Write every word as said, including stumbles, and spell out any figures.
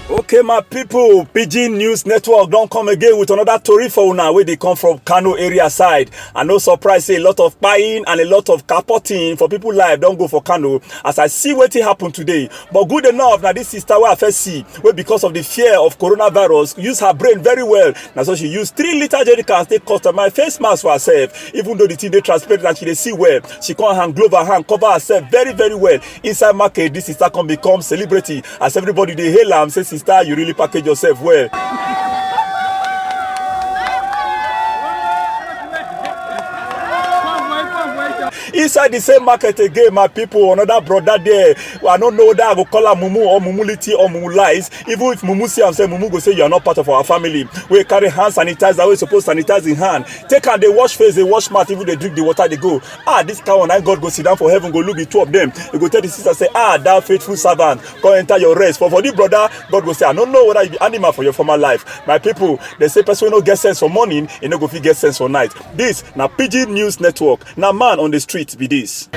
Okay, my people, Pidgin News Network don come again with another tori for una wey dey come from Kano area side. I no surprise say a lot of kpain and a lot of kapoting for people life don go for Kano as I see wetin happen today. But good enough, na this sister wey I first see, wey because of the fear of coronavirus, use her brain very well. Na so she use three litre jerry cans take customize face mask for herself. Even though the thing dey transparent and she dey see well, she come hand glove her hand, cover herself very, very well. Inside market, this sister come become celebrity as everybody dey hail am say, "Sister, you really package yourself well." Inside the same market again, my people, another brother there. I no know whether I go call am mumu or mumu liti or mumu lies. Even if mumu see am, say mumu go say, "You are not part of our family." We carry hand sanitizer, we suppose sanitize in hand. Take am, dey wash face, dey wash mouth, even dey drink the water, dey go. Ah, this kind one, na God go sit down for heaven, go look the two of them. He go tell the sister, say, "Ah, thou faithful servant, come enter your rest." For, for the brother, God go say, "I no know whether you be animal for your former life." My people, they say person wey no get sense for morning, he no go fit get sense for night. This na Pidgin News Network. Na man on the street be this.